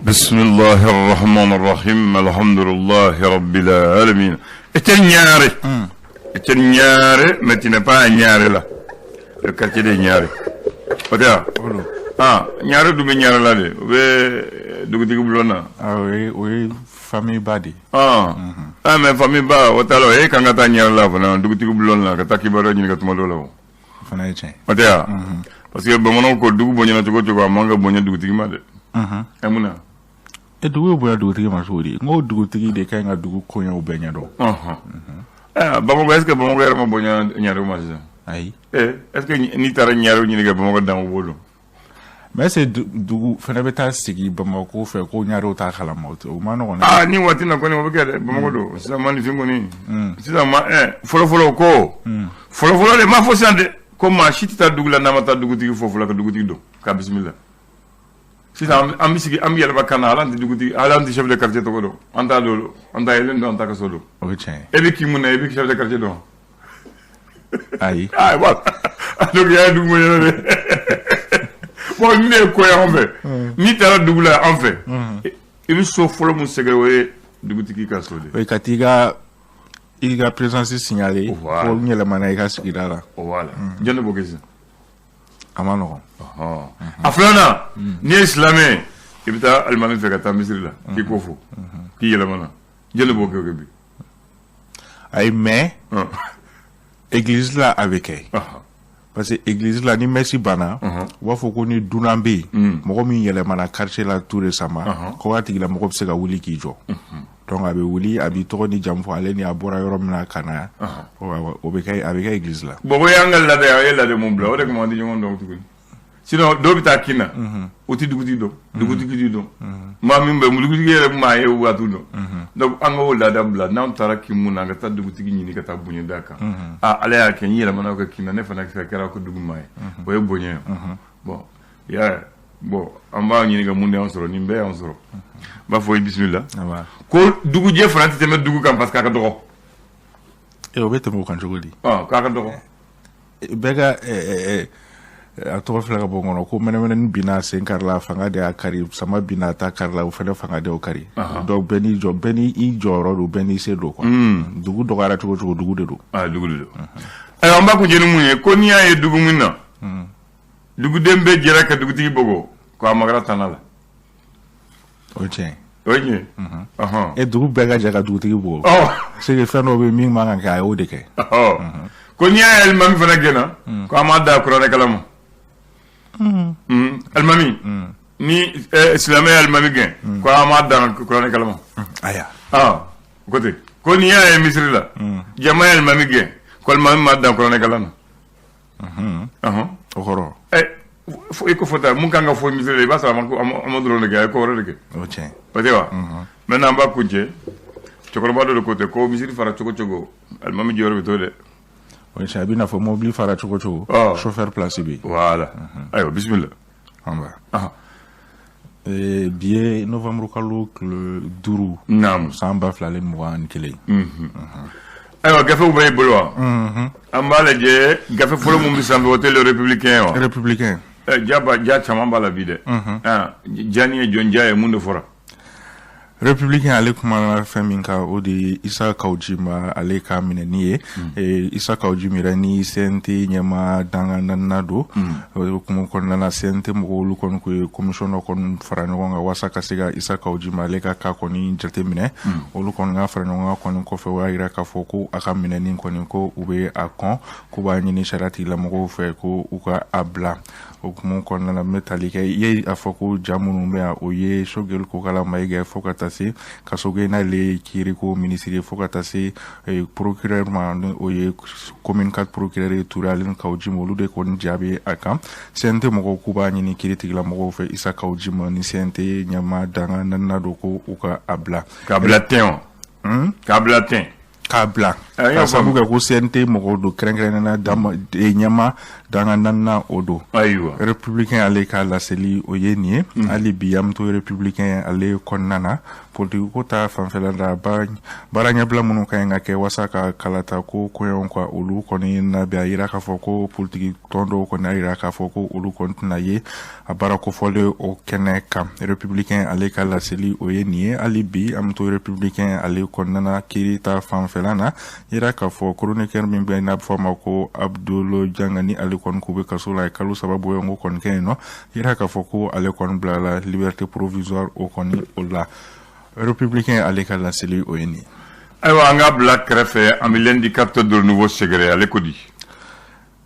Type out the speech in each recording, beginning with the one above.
بسم الله الرحمن الرحيم الحمد لله رب العالمين. Etienne Niaré. Etienne Niaré, mais tu n'es pas à Niaré là. Le quartier de Niaré. O tɛ wa? O don. Ah, Niaré dun bɛ Niaré la de. O bɛ dugutigi bulon na. Ah, o ye famille ba de ye. Ah, ah, mais famille ba, o t'a la o. E kan ka taa Niaré la fana, dugutigi bulon na, ka taa kibaruya ɲini ka tuma dɔw la o. O fana ye tiɲɛ ye. O tɛ wa? Parce que bamananw ko dugu bonyana cogo o cogo, a man ka bonya dugutigi ma dɛ. Ɛ, mun na? E, dugu bɛ bonya dugutigi ma cogo di? N ko dugutigi de ka ɲi ka dugu koɲɛw bɛɛ ɲɛdɔn. Ɔhɔn. Eh, Bamakɔ, est ce que Bamakɔ yɛrɛ ma bonya Niaré ma sisan? Ayi. Eh, est ce que n'i taara Niaré ɲini ka Bamakɔ dan, o b'o dɔn? Mais est ce que dugu fana bɛ taa sigi Bamakɔ fɛ ko Ɲarew t'a kalama? O ma nɔgɔn dɛ. Ah, ni waati na kɔni, o bɛ kɛ dɛ. Bamakɔ don sisan, maninfin kɔni sisan ma fɔlɔ fɔlɔ ko fɔlɔ fɔlɔ de ma fɔ sisan dɛ, ko maa si tɛ taa dugu la n'a ma taa dugutigi fo fɔlɔ ka dugutigi dɔn k'a bisimila. Sisan an bɛ sigi, an bɛ yɛlɛma kan na, hali an tɛ dugutigi, hali an tɛ chef de quartier tɔgɔ dɔn, an t'a dɔn, an t'a yelen dɔn, an t'a ka so dɔn. O ye tiɲɛ ye. E bɛ kin mun na, i bɛ chef de quartier dɔn? Ayi. Ah, voilà, donc i y'a ye dugu ɲɛna dɛ. Bon, ni ne ye ko ye anw fɛ, n'i taara dugu la an fɛ, i bɛ so fɔlɔ mun sɛgɛrɛ, o ye dugutigi ka so de. O ye ka t'i ka présence signaler. Voilà. Ko n yɛlɛmana i ka sigida la. Voilà, jɔn de b'o kɛ sisan? A ma nɔgɔn. A filanan, n'i ye silamɛ ye, i bɛ taa alimami fɛ ka taa misiri la k'i ko fo k'i yɛlɛmana. Jɔn de b'o kɛ o kɛ bi? Ayi, mais église la, a bɛ kɛ. Parce que église la, ni messe banna, u b'a fɔ ko ni dunan bɛ yen, mɔgɔ min yɛlɛmana quartier la tout récemment, ko a tigilamɔgɔ bɛ se ka wuli k'i jɔ. Donc a bɛ wuli, a b'i tɔgɔ ni jamu fɔ, ale ni a bɔra yɔrɔ min na ka na. O bɛ kɛ, a bɛ kɛ église la. Bon, o y'an ka laada ye. A ye laada mun bila, o de kama an tɛ ɲɔgɔn dɔn tuguni. Sinon dɔw bɛ taa kin na, o tɛ dugutigi dɔn, dugutigi t'i dɔn, maa min bɛ dugutigi yɛrɛ maa ye waati dɔn. Donc an ka o laada bila. N'an taara kin mun na, an ka taa dugutigi ɲini ka taa bonya d'a kan. Ah, Ala y'a kɛ n yɛlɛmana aw ka kin na, ne fana kɛra ko dugu maa ye, o ye bonya ye. Bon, i y'a ye, bon, an b'a ɲini ka mun de y'an sɔrɔ, nin bɛɛ y'an sɔrɔ. N b'a fɔ i bisimila. Ko dugujɛ fana tɛ tɛmɛ dugu kan parce que a ka dɔgɔ. E, o bɛ tɛmɛ o kan cogo di? Ɔ, k'a ka dɔgɔ. Bɛɛ ka a tɔgɔ filɛ ka bɔ n kɔnɔ ko mɛnɛmɛnɛni binna a sen kari la, fanga de y'a kari. Sama binna a ta kari la, o fana fanga de y'o kari. Donc bɛɛ n'i jɔ, bɛɛ n'i jɔyɔrɔ don, bɛɛ n'i se don quoi. Dugu dɔgɔyara cogo o cogo, dugu de don. Ah, dugu de don. Ayiwa, an b'a kuncɛ ni mun ye? Ko n'i y'a ye dugu min na, duguden bɛɛ jɛra ka dugutigi bɔgɔ, ko a magara tana la. O ye tiɲɛ ye. O ye tiɲɛ ye. E, dugu bɛɛ ka jɛ ka dugutigi bugɔ, c'est que fɛn dɔw bɛ yen min man kan kɛ, a y'o de kɛ. Ko n'i y'a ye alimami fana gɛnna, ko a m'a da kuranɛ kalan ma. Alimami ni silamɛ ye alimami gɛn, ko a m'a da kuranɛ kalan ma. Aya. Ah, ko ten. Ko n'i y'a ye misiri la, jama ye alimami gɛn, ko alimami m'a dan kuranɛ kalan na. O kɔrɔ? Ɛ, i ko fɔ ta mun kan ka fɔ misiri la, i b'a sɔrɔ a ma dɔrɔn de kɛ, a ye ko wɛrɛ de kɛ. O tiɲɛ. O tɛ wa? Maintenant, an b'a kuncɛ, cɛkɔrɔba dɔ de ko ten ko misiri fara cogo cogo, alimami jɔyɔrɔ bɛ to dɛ. O ye tiɲɛ. A b'i n'a fɔ mobili fara cogo cogo, chauffeur place bɛ yen. Voilà, ayiwa, bisimila. An ba. Bi ye novembre kalo tile 5, san 2021. Ayiwa, gafew bɛ i bolo wa? An b'a lajɛ, gafe fɔlɔ mun bɛ sanfɛ, o tɛ Le Républicain wa? Républicain. Ja ba ja caman b'a la bi dɛ. Ja nin ye jɔn ja ye? Mun de fɔra? Républicain, ale kumana fɛn min kan, o de ye Issa Kaou Djim ale ka minɛni ye. Issa Kaou Djim yɛrɛ ni CNT ɲɛma dangan naaninan don. O hukumu kɔnɔna na, CNT mɔgɔw, olu kɔni ko ye commission dɔ kɔni fara ɲɔgɔn kan walasa ka se ka Issa Kaou Djim ale ka cas kɔni jateminɛ. Olu kɔni ka fara ɲɔgɔn kan kɔni kɔfɛ, o y'a yira k'a fɔ ko a ka minɛni kɔni, ko u bɛ a kɔn, k'u b'a ɲini sariya tigilamɔgɔw fɛ ko u ka a bila. O hukumu kɔnɔna na, n bɛ tali kɛ, i ye a fɔ ko ja minnu bɛ yan, o ye Choguel Kokalla Maïga, fo ka taa se Kassogué, n'ale ye kiiriko minisiri ye, fo ka taa se procureur ma, ni o ye commune 4 procureur ye, Touré, ale ni Kaou Djim, olu de kɔni ja bɛ a kan. CNT mɔgɔw k'u b'a ɲini kiiri tigilamɔgɔw fɛ, Issa Kaou Djim ni CNT ɲɛma dangan naaninan don, ko u ka a bila. K'a bila ten wa? K'a bila ten. K'a bila ka sabu kɛ ko CNT mɔgɔw don, kɛrɛnkɛrɛnnenya ɲɛma dankan naaninan o don. Ayiwa. Républicain ale ka laseli o ye nin ye. Hali bi an bɛ to Républicain ale kɔnɔna na, politiki ko ta fanfɛla la, baara ɲɛbila minnu ka ɲi ka kɛ walasa ka kalata ko koɲɛw ka olu kɔni labɛn, a yira k'a fɔ ko politiki tɔn dɔw kɔni a yira k'a fɔ ko olu kɔni tɛna ye a baara kofɔlen o kɛnɛ kan. Républicain ale ka laseli o ye nin ye. Hali bi an bɛ to Républicain ale kɔnɔna na, kiiri ta fanfɛla na, yira k'a fɔ chroniqueur min bɛ n'a bɛ fɔ a ma ko Abdul Jangani, ale kɔni k'u bɛ kaso la, a ye kalo 3 bɔɲɔgɔnko kɔni kɛ yen nɔ. Yira k'a fɔ ko ale kɔni bilala liberté provisoire o kɔni o la. Républicain ale ka laseli o ye nin ye. Ayiwa, an k'a bila kɛrɛfɛ, an bɛ l'Indicateur du Renouveau sɛgɛrɛ. Ale ko di?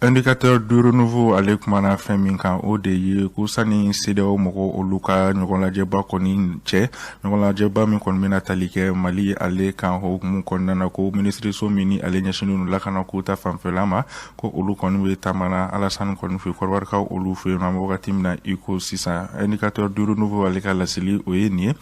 Indicateur du Renouveau ale kumana fɛn min kan, o de ye ko sani CEDEAO mɔgɔw olu ka ɲɔgɔnlajɛba kɔni cɛ, ɲɔgɔnlajɛba min kɔni bɛna tali kɛ Mali ale kan hukumu kɔnɔna na, ko minisiriso min ni ale ɲɛsinnen don lakana ko ta fanfɛla ma, ko olu kɔni bɛ taamana Alassane kɔni fɛ, Kɔrɔbarikaw olu fɛ yen nɔ, an bɛ wagati min na i ko sisan. Indicateur du Renouveau ale ka laseli o ye nin ye.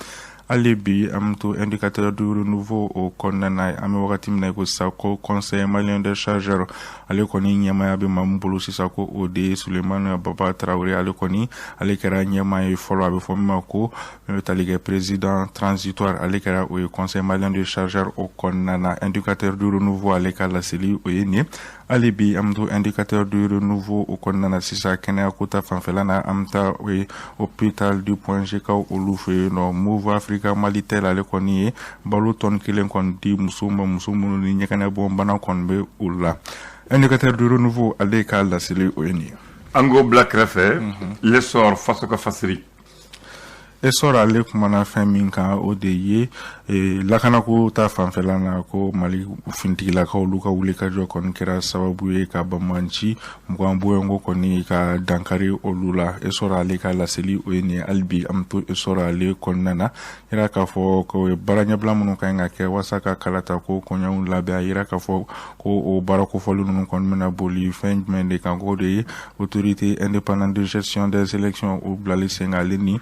Hali bi an bɛ to Indicateur du Renouveau o kɔnɔna na, an bɛ wagati min na i ko sisan, ko Conseil malien des chargeurs ale kɔni ɲɛmaaya bɛ maa min bolo sisan, ko o de ye Sulemani Baba Tarawele. Ale kɔni ale kɛra ɲɛmaa ye fɔlɔ, a bɛ fɔ min ma ko min bɛ tali kɛ président transitoire, ale kɛra o ye Conseil malien des chargeurs o kɔnɔna na. Indicateur du Renouveau ale ka laseli o ye nin ye. Hali bi an bɛ to Indicateur du Renouveau o kɔnɔna na sisan, kɛnɛya ko ta fanfɛla na, an bɛ taa o ye hôpital du Point G kaw olu fɛ yen nɔ. Moov Africa Malitel ale kɔni ye balo tɔni 1 kɔni di musow ma, muso minnu ni ɲɛgɛnɛbɔ bana kɔni bɛ olu la. Indicateur du Renouveau ale ka laseli o ye nin ye. An k'o bila kɛrɛfɛ, L'Essor, faso ka fasiri. Essor ale kumana fɛn min kan, o de ye lakanako ta fanfɛla na, ko Mali finitigilakaw olu ka wulikajɔ kɔni kɛra sababu ye ka banbanci 20 bɔɲɔgɔnko kɔni ka dankari olu la. Essor ale ka laseli o ye nin ye. Hali bi an bɛ to Essor ale kɔnɔna na, yira k'a fɔ ko baara ɲɛbila minnu ka ɲi ka kɛ walasa ka kalata ko kɔɲɔw labɛn, a yira k'a fɔ ko o baara kofɔlen ninnu kɔni bɛna boli fɛn jumɛn de kan, k'o de ye Autorité indépendante de gestion des élections o bilali sen kan, ale ni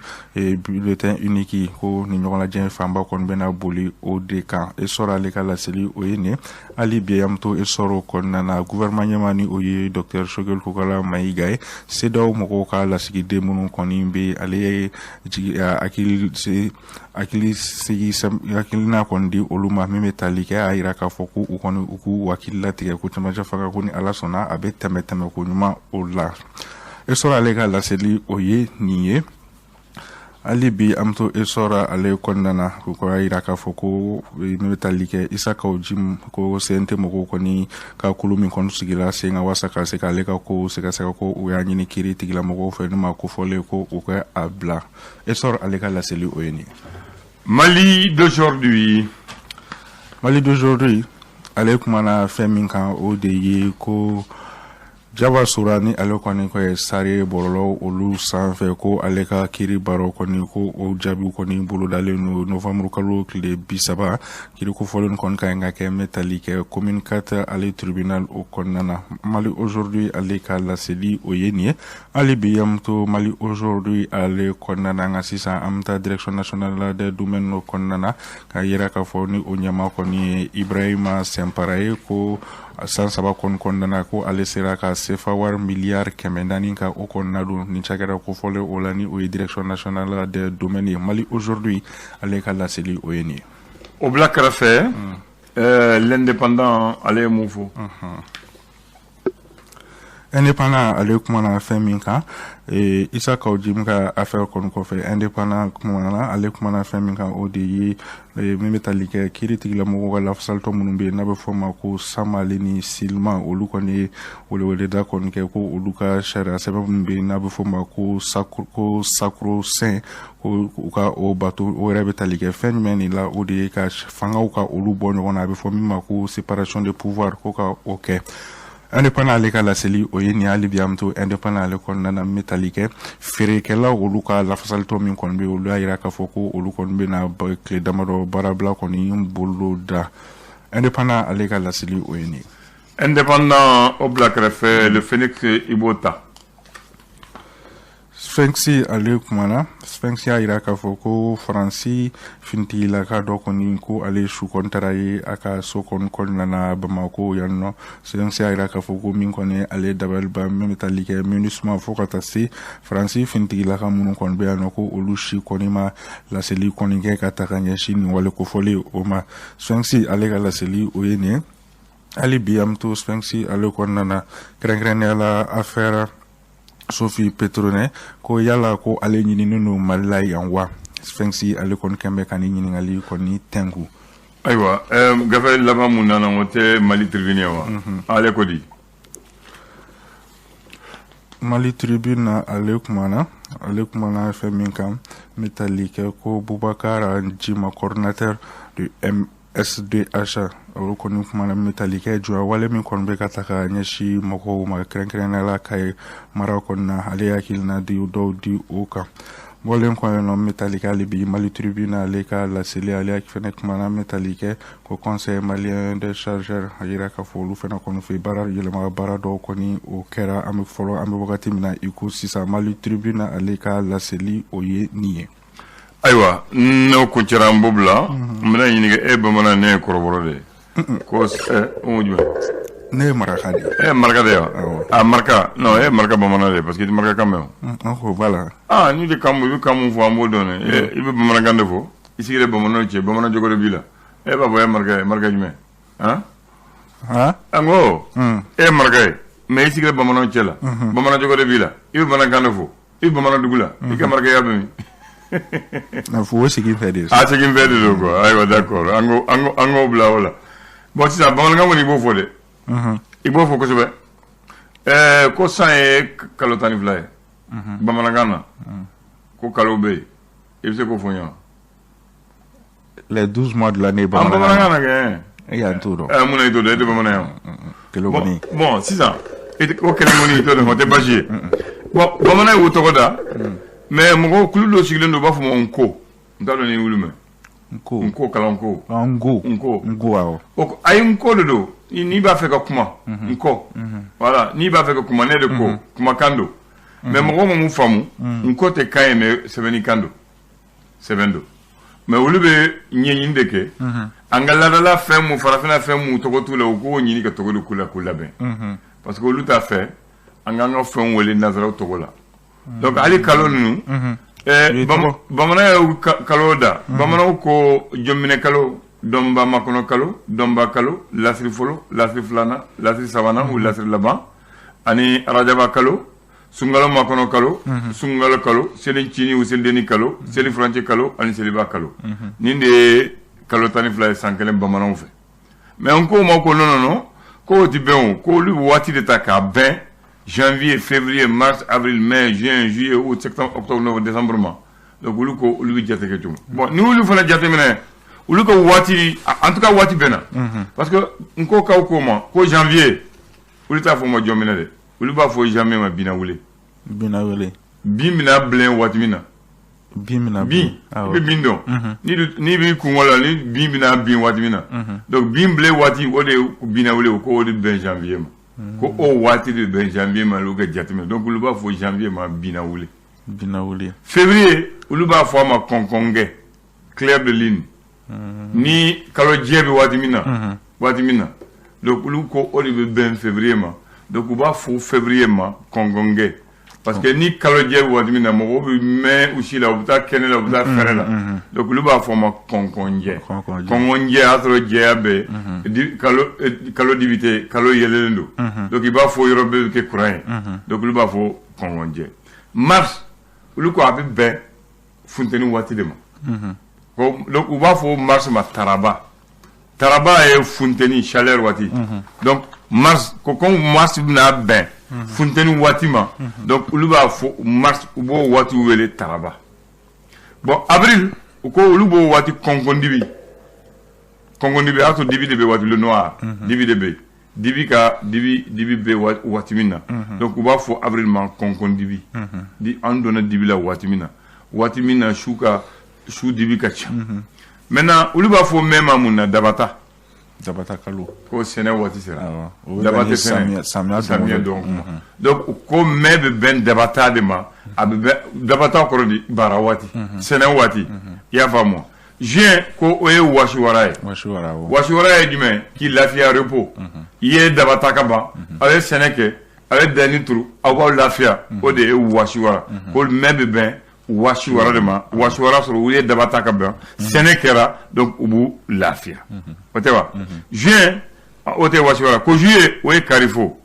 bulletin unique, ko ni ɲɔgɔn lajɛ fanba kɔni bɛna boli o de kan. Essor ale ka laseli o ye nin ye. Hali bi an bɛ to Essor kɔnɔna na, gouvernement ɲɛmaa ni o ye docteur Choguel Kokala Mayiga ye, CEDEAO mɔgɔw ka lasigiden minnu kɔni bɛ, ale ye hakili sigi hakilina kɔni di olu ma min bɛ tali kɛ, a yira k'a fɔ ko u kɔni u k'u hakili latigɛ ko cɛmancɛ fanga ko ni Ala sɔnna a bɛ tɛmɛ tɛmɛ ko ɲuman o la. Essor ale ka laseli o ye nin ye. Hali bi an bɛ to Essor ale kɔnɔna na, o kɔrɔ yira k'a fɔ ko min bɛ tali kɛ Issa Kaou Djim, ko CNT mɔgɔw kɔni ka kulu min kɔni sigira sen kan walasa ka se k'ale ka ko sɛgɛsɛgɛ, ko u y'a ɲini kiiri tigilamɔgɔw fɛ n'u ma kofɔlen ko u ka a bila. Essor ale ka laseli o ye nin ye. Mali d'aujourd'hui. Mali d'aujourd'hui ale kumana fɛn min kan, o de ye ko Jaba Sora ni ale kɔni ko ye sari bɔlɔlɔ olu sanfɛ, ko ale ka kiiri baaraw kɔni, ko o jaabiw kɔni bolodalen don novembre kalo tile 30. Kiiri kofɔlen kɔni ka ɲi ka kɛ mɛ tali kɛ commune 4 ale tribunal o kɔnɔna na. Mali aujourd'hui ale ka laseli o ye nin ye. Hali bi an bɛ to Mali aujourd'hui ale kɔnɔna na, nka sisan an bɛ taa Direction nationale des domaines o kɔnɔna na, k'a yira k'a fɔ ni o ɲɛmaa kɔni ye Ibrahima Sɛnpara ye, ko san 3 kɔni kɔnɔna na, ko ale sera ka sefa wari miliyari 400 ka o kɔnɔna don nin cakɛda kofɔlen o la, ni o ye Direction nationale des domaines ye. Mali aujourd'hui ale ka laseli o ye nin ye. O bila kɛrɛfɛ, L'Indépendant ale ye mun fɔ? Indépendant ale kumana fɛn min kan, Issa Kaou Djim ka affaire kɔni kɔfɛ, Indépendant kumana, ale kumana fɛn min kan, o de ye min bɛ tali kɛ kiiri tigilamɔgɔw ka lafasalitɔ minnu bɛ yen n'a bɛ fɔ o ma ko Sama ale ni Silima, olu kɔni ye weleweleda kɔni kɛ ko olu ka sariya sɛbɛn minnu bɛ yen n'a bɛ fɔ o ma ko sacro-saint, ko u ka o bato. O yɛrɛ bɛ tali kɛ fɛn jumɛn de la? O de ye ka fangaw ka olu bɔ ɲɔgɔn na, a bɛ fɔ min ma ko séparation de pouvoir, ko ka o kɛ. Indépendant ale ka laseli o ye nin. Hali bi an bɛ to Indépendant ale kɔnɔna na, min bɛ tali kɛ feerekɛlaw olu ka lafasalitɔ min kɔni bɛ yen, olu y'a yira k'a fɔ ko olu kɔni bɛna tile damadɔ baarabila kɔni bolo da. Indépendant ale ka laseli o ye nin ye. Indépendant o bila kɛrɛfɛ, Le Phoenix i b'o ta. Sphinx ale kumana. Sphinx y'a yira k'a fɔ ko Faransi finitigilaka dɔ kɔni, ko ale su kɔni taara ye a ka so kɔni kɔnɔna na Bamako yan nɔ. Sphinx y'a yira k'a fɔ ko min kɔni ale dabaliba min bɛ tali kɛ MINUSMA fo ka taa se Faransi finitigilaka minnu kɔni bɛ yan nɔ, ko olu si kɔni ma laseli kɔni kɛ ka ta ka ɲɛsin nin wale kofɔlen o ma. Sphinx ale ka laseli o ye nin ye. Hali bi an bɛ to Sphinx ale kɔnɔna na, kɛrɛnkɛrɛnnenya la affaire Sophie Pétronin, ko yala ko ale ɲininen don Mali la yan wa? Sphinx ale kɔni kɛn bɛ ka nin ɲininkali kɔni tɛnku. Ayiwa, gafe laban mun nana, o tɛ Mali Tribune ye wa? Ale ko di? Mali Tribune na, ale kumana fɛn min kan, n bɛ tali kɛ ko Bubakar Jima, coordinateur du MSDH, olu kɔni kumana min bɛ tali kɛ jɔya wale min kɔni bɛ ka ta ka ɲɛsin mɔgɔw ma, kɛrɛnkɛrɛnnenya la Kaye mara kɔnɔna. Ale hakilina di dɔw di o kan. Bɔlen kɔ yen nɔ, n bɛ tali kɛ hali bi Mali Tribune ale ka laseli, ale fɛnɛ kumana min bɛ tali kɛ ko Conseil malien des chargeurs, a yira k'a fɔ olu fɛnɛ kɔni fɛ baara yɛlɛma baara dɔw kɔni o kɛra. An bɛ fɔlɔ, an bɛ wagati min na i ko sisan, Mali Tribune ale ka laseli o ye nin ye. Ayiwa, n'o ko cɛra, an b'o bila. N bɛna ɲininka, e bamanan, ne ye kɔrɔbɔrɔ de ye ko o jumɛn? Ne ye maraka de ye. E ye maraka de ye wa? A maraka, non, e ye maraka bamanan de ye, parce que i tɛ maraka kan mɛn o. An ko voilà. Ah, n'i tɛ kan, i bɛ kan mun fɔ, an b'o dɔn dɛ. I bɛ bamanankan de fɔ, i sigilen bamananw cɛ, bamanan jogo de b'i la. E b'a fɔ e ye maraka ye, maraka jumɛn han? Han. An ko e ye maraka ye, mais i sigilen bamananw cɛ la, bamanan jogo de b'i la, i bɛ bamanankan de fɔ, i bɛ bamanan dugu la, i ka marakaya bɛ min? A fo o segin fɛ de. A segin fɛ de don quoi. Ayiwa, d'accord, an k'o bila o la. Bon, sisan bamanankan kɔni, i b'o fɔ dɛ, i b'o fɔ kosɛbɛ. Ko san ye kalo 12 ye bamanankan na, ko kalo bɛ yen, i bɛ se k'o fɔ n ye wa? Les 12 mois de l'année? An bamanankan na kɛ. E y'an t'o dɔn. Mun na i t'o dɔn? E tɛ bamanan ye wa? Kelen kɔni. Bon, sisan o kelen kɔni i t'o dɔn, o tɛ baasi ye. Bon, bamanan y'o tɔgɔ da, mais mɔgɔw kulu dɔ sigilen don, u b'a fɔ ma nko. N t'a dɔn n'i wuli mɛn. Nko? Nko, kalanko. Nko. Nko. Nko, awɔ. O ayi, nko de don. N'i b'a fɛ ka kuma, nko, voilà, n'i b'a fɛ ka kuma, ne de ko kumakan don. Mais mɔgɔ ma mun faamu, nko tɛ kan ye, mais sɛbɛnni kan don, sɛbɛn don. Mais olu bɛ ɲɛɲini de kɛ an ka ladala fɛn mun, farafinna fɛn mun tɔgɔ t'u la, u k'o ɲini ka tɔgɔ de k'u la k'u labɛn, parce que olu t'a fɛ an k'an ka fɛnw wele nanzaraw tɔgɔ la. Donc hali kalo ninnu, bamanan y'u kalo da. Bamananw ko jɔnminɛ kalo, dɔnba makɔnɔ kalo, dɔnba kalo, lasiri fɔlɔ, lasiri filanan, lasiri sabanan u lasiri laban, ani arajaba kalo, sunkalo makɔnɔ kalo, sunkalo kalo, seli ncinin u selidenni kalo, seli furancɛ kalo ani seliba kalo. Nin de ye kalo 12 ye san kelen bamananw fɛ. Mais n ko ma ko non, non, non, k'o ti bɛn o, ko olu bɛ waati de ta k'a bɛn janvier, février, mars, avril, mai, juin, juillet, août, septembre, octobre, novembre, décembre ma. Donc olu ko olu bɛ jate kɛ cogo. Bon, ni olu fana jateminɛ, olu ka waati, en tout cas waati bɛnna, parce que n ko k'aw ko ma ko janvier, olu t'a fɔ ma jɔnminɛ dɛ, olu b'a fɔ janvier ma binna wele. Binna wele. Bin bɛna bilen waati min na. Bin bɛna bin, i bɛ bin dɔn, n'i b'i kun la, ni bin bɛna bin waati min na. Donc bin bilen waati, o de ye binna wele. O ko o de bɛn janvier ma, ko o waati de bɛn janvier ma, olu ka jateminɛ. Donc olu b'a fɔ janvier ma binna wele. Binna wele. Février, olu b'a fɔ a ma kɔnkɔnkɛ, clair de lune, ni kalo jɛ bɛ waati min na, waati min na. Donc olu ko o de bɛ bɛn février ma. Donc u b'a fɔ février ma kɔnkɔnkɛ, parce que ni kalo jɛ bɛ waati min na, mɔgɔw bɛ mɛn u si la, u bɛ taa kɛnɛ la, u bɛ taa fɛrɛ la. Donc olu b'a fɔ o ma kɔnkɔnjɛ. Kɔnkɔnjɛ y'a sɔrɔ jɛya bɛ kalo, kalo dibi tɛ, kalo yɛlɛlen don. Donc i b'a fɔ yɔrɔ bɛɛ bɛ kɛ courant ye. Donc olu b'a fɔ kɔnkɔnjɛ. Mars, olu ko a bɛ bɛn funteni waati de ma. Donc u b'a fɔ mars ma taraba. Taraba ye funteni, chaleur waati. Donc mars ko, comme mars bɛna bɛn funteni waati ma, donc olu b'a fɔ mars, u b'o waati wele taraba. Bon, avril, u ko olu b'o waati kɔnkɔndibi. Kɔnkɔndibi y'a sɔrɔ dibi de bɛ waati, le noir, dibi de bɛ yen, dibi ka dibi, dibi bɛ waati min na. Donc u b'a fɔ avril ma kɔnkɔndibi. Di an donna dibi la waati min na, waati min na su ka su dibi ka ca. Maintenant olu b'a fɔ mai ma mun na? Dabata. Dabata kalo. Ko sɛnɛ waati sera. Daba tɛ sɛnɛ samiya don kuma. Donc ko mai bɛ bɛn dabata de ma, a bɛ bɛn dabata kɔrɔ di baara waati, sɛnɛ waati. I y'a faamu? Juin ko o ye wasiwara ye. Wasiwara, awɔ. Wasiwara ye jumɛn? K'i lafiya, repos. I ye dabata ka ban, aw ye sɛnɛ kɛ, aw ye danni turu, aw b'aw lafiya, o de ye wasiwara. Ko mai bɛ bɛn wasiwara de ma. Wasiwara sɔrɔ u ye dabata ka ban, sɛnɛ kɛra, donc u b'u lafiya, o tɛ wa? Juin o tɛ wasiwara. Ko juillet o ye karifo.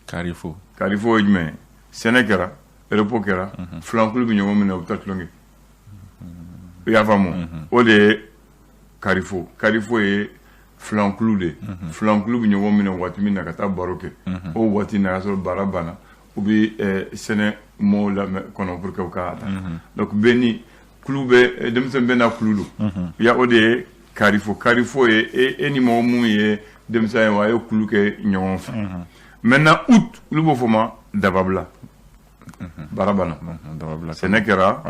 Karifo. Karifo ye jumɛn ye? Sɛnɛ kɛra, repos kɛra, filankulu bɛ ɲɔgɔn minɛ, u bɛ taa tulonkɛ. I y'a faamu? O de ye karifo. Karifo ye filankulu de ye. Filankulu bɛ ɲɔgɔn minɛ waati min na ka taa baro kɛ, o waati na y'a sɔrɔ baara banna, u bɛ sɛnɛ mɔɔw lamɛn kɔnɔ pour que u ka ta. Donc bɛɛ ni kulu bɛ, denmisɛn bɛɛ n'a kulu don ya. O de ye karifo. Karifo ye e ni mɔgɔ mun ye denmisɛn ye wa, a ye kulu kɛ ɲɔgɔn fɛ. Maintenant août, olu b'o fɔ ma dababila, baara banna, sɛnɛ kɛra,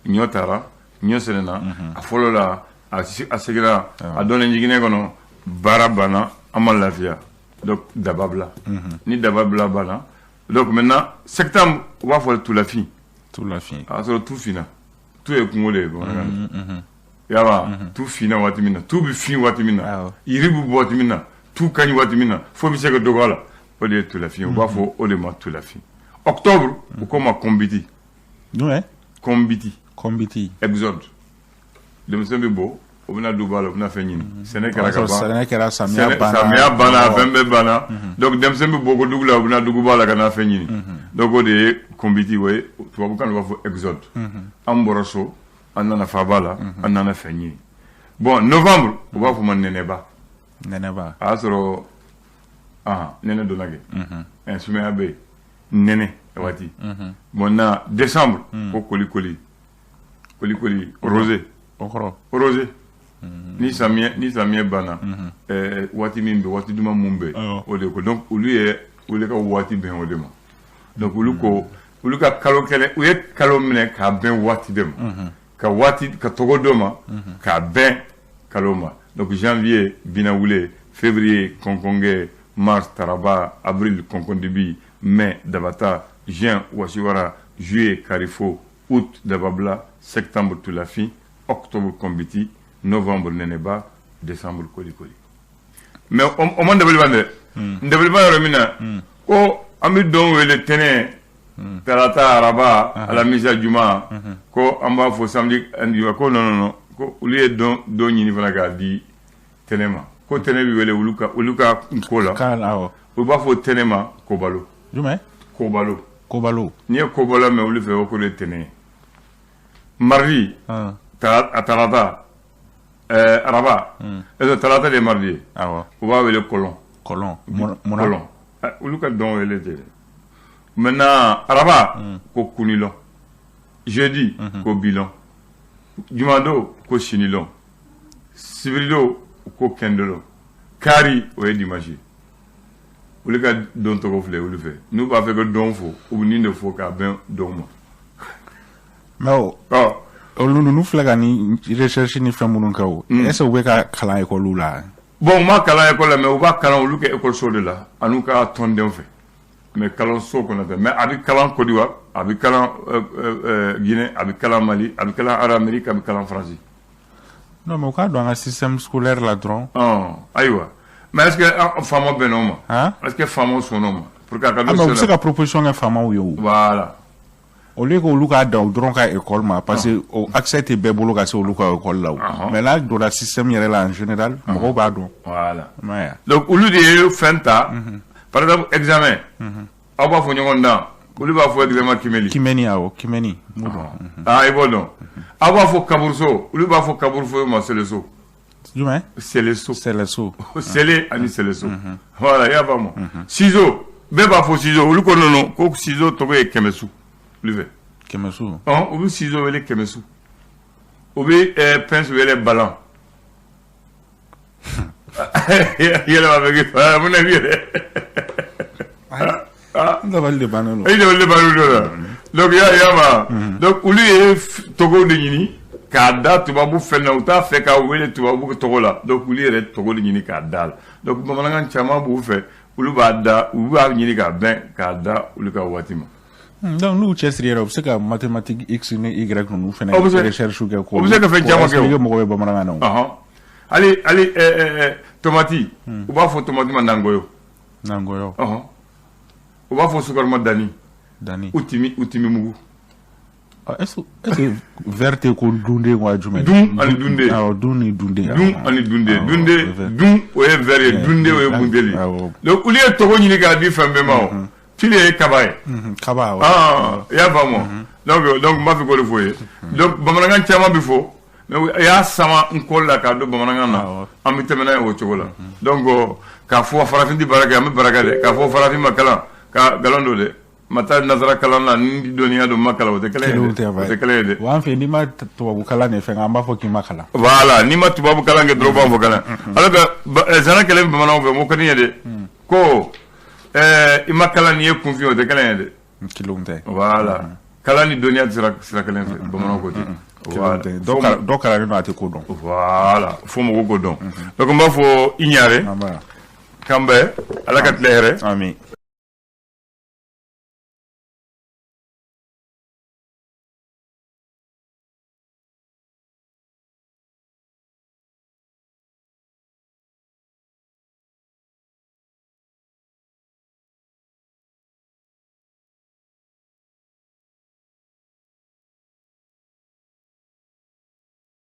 ɲɔ taara, ɲɔ sɛnɛna a fɔlɔ la, a seginna a dɔnnen jiginɛ kɔnɔ, baara banna, an ma lafiya, donc dababila. Ni dababila banna, donc maintenant septembre, u b'a fɔ tulafin. Tulafin. A y'a sɔrɔ tu finna. Tu ye kungo de ye bamanankan na. Yaba tu finna waati min na, tu bɛ fin waati min na, yiri bɛ bɔ waati min na, tu ka ɲi waati min na, fo bɛ se ka dɔgɔ a la, o de ye tulafin. U b'a fɔ o de ma tulafin. Octobre, u ko ma kɔnbiti. Jumɛn? Kɔnbiti. Kɔnbiti. Exode, denmisɛn bɛ bɔ, u bɛna duguba la, u bɛna fɛn ɲini. Sɛnɛ kɛra ka ban. Sɛnɛ kɛra, samiya banna. Samiya banna, fɛn bɛɛ banna, donc denmisɛn bɛ bɔ ko dugu la, u bɛna duguba la ka na fɛn ɲini. Donc o de ye kɔnbiti, o ye tubabukan na u b'a fɔ exode. An bɔra so, an nana faaba la, an nana fɛn ɲini. Bon, novembre, u b'a fɔ ma nɛnɛba. Nɛnɛba. A y'a sɔrɔ nɛnɛ donna kɛ, sumaya bɛ yen, nɛnɛ waati. Bon na décembre, ko koli koli koli koli, rosée. O kɔrɔ? Rosée, ni samiyɛ banna, waati min bɛ, waati duman mun bɛ, o de ko. Donc olu ye olu ka waati bɛn o de ma. Donc olu ko olu ka kalo kelen, u ye kalo minɛ k'a bɛn waati de ma, ka waati ka tɔgɔ dɔ ma k'a bɛn kalo ma. Donc janvier binawule, février kɔnkɔnkɛ, mars taraba, avril kɔnkɔndibi, mai dabata, juin wasiwara, juillet karifo, août dababila, septembre tulafin, octobre kɔnbiti, novembre nɛnɛba, décembre kolikoli. Mais o ma dabali ban dɛ. N dabali ban yɔrɔ min na, ko an bɛ don wele tɛnɛ, tarata, araba, alamisa, juma, ko an b'a fɔ samedi, ko non non non, ko olu ye don don ɲini fana k'a di tɛnɛ ma, ko tɛnɛ bɛ wele olu ka ko la, u b'a fɔ tɛnɛ ma kobalo. Jumɛn? Kobalo. Kobalo. N'i ye kobalo mɛn olu fɛ, o ko de ye tɛnɛ ye. Mardi, a tarata, araba, tarata de ye mardi ye. U b'a wele kɔlɔn. Kɔlɔn. Kɔlɔn, olu ka dɔn wele ten. Maintenant araba, ko kunilɔn, jeudi ko bilɔn, jumadon ko sinilɔn, sibiridon ko kɛndolɔn, kari o ye dimanche ye. Olu ka don tɔgɔ filɛ olu fɛ. N'u b'a fɛ ka don fɔ, u bɛ nin de fɔ k'a bɛn don ma. Mais o olu ninnu filɛ ka ni recherche ni fɛn minnu kɛ, o est ce que u bɛ ka kalan école la? Bon, u ma kalan école la, mais u b'a kalan olu kɛ école so de la an'u ka tɔndenw fɛ, mais kalanso kɔnɔ tɛ. Mais a bɛ kalan Côte d'Ivoire, a bɛ kalan Guinée, a bɛ kalan Mali, a bɛ kalan Amérique, a bɛ kalan France. Non, mais u k'a don an ka système scolaire la dɔrɔn. Ayiwa, mais est ce que faama bɛnna o ma? Est ce que faamaw sɔnna o ma pour que a ka don? Mais u bɛ se ka proposition kɛ faamaw ye o. Voilà. Au lieu que olu k'a dan o dɔrɔn ka école ma, parce que o accès tɛ bɛɛ bolo ka se olu ka école la o. Mais n'a donna système yɛrɛ la en général, mɔgɔw b'a dɔn. Voilà. Donc olu de ye fɛn ta. Par exemple examen, aw b'a fɔ ɲɔgɔn dan, olu b'a fɔ examen kimɛli. Kimɛni, awɔ, kimɛni. Ah, i b'o dɔn. Aw b'a fɔ kaburuso, olu b'a fɔ kaburuso ma seleso. Jumɛn? Seleso. Sɛlɛso. Sele ani seleso, voilà, i y'a faamu. Ciseau, bɛɛ b'a fɔ ciseau, olu ko non non, ko ciseau tɔgɔ ye kɛmɛsu olu fɛ. Kɛmɛsu. Ɔn, u bɛ ciseau wele kɛmɛsu, u bɛ pince wele balan. Yɛlɛma bɛ kɛ mun na bi yɛrɛ? N dabali de bannen don. I dabali de bannen don. Donc ya ma, donc olu ye tɔgɔw de ɲini. K'a da tubabu fɛn na, u t'a fɛ k'a wele tubabu tɔgɔ la. Donc olu yɛrɛ tɔgɔ de ɲini k'a da la. Donc bamanankan caman b'u fɛ, olu b'a da, u b'a ɲini k'a bɛn k'a da olu ka waati ma. Donc n'u cɛsiri yɛrɛ, u bɛ se ka mathématique x ni y ninnu fɛnɛ recherche kɛ. O bɛ se ka fɛn caman kɛ. Expliquer mɔgɔw ye bamanankan na o. Hali tomati, u b'a fɔ tomati ma nangoyo. Nangoyo. U b'a fɔ sukaro ma dani. Dani. U timi mugu. Est-ce que vert tɛ ko dunden wa jumɛn? Dun ani dunden. Awɔ, dun ni dunden. Dun ani dunden. Dunden, dun o ye vert ye, dunden o ye bundeli. Donc olu ye tɔgɔ ɲini k'a di fɛn bɛɛ ma. O tile ye kaba ye. Kaba, awɔ. Ah, i y'a faamu. Donc n b'a fɛ k'o de fɔ ye. Donc bamanankan caman bɛ fɔ, mais i y'a sama n kɔ la k'a don bamanankan na, an bɛ tɛmɛ n'a ye o cogo la. Donc k'a fɔ farafin tɛ baara kɛ, an bɛ baara kɛ dɛ. K'a fɔ farafin ma kalan, ka nkalon don dɛ. Ma taa nazara kalan na ni dɔnniya don, ma kalan, o tɛ kelen ye dɛ, o tɛ kelen ye dɛ. Wa an fɛ, n'i ma tubabu kalan de fɛn, an b'a fɔ k'i ma kalan. Voilà, n'i ma tubabu kalan kɛ dɔrɔn, u b'a fɔ kalan. Alors que zana kɛlɛ bɛ bamananw fɛ, o ka di n ye dɛ. Ko i ma kalan, n'i ye kunfin, o tɛ kelen ye dɛ. Kelenw tɛ. Voilà, kalan ni dɔnniya tɛ sira kelen fɛ, bamananw ko ten. Voilà, dɔ kalannen don, a tɛ ko dɔn. Voilà, fo mɔgɔw k'o dɔn. Donc n b'a fɔ i ɲare k'an bɛn, Ala ka tile hɛrɛ. Amin.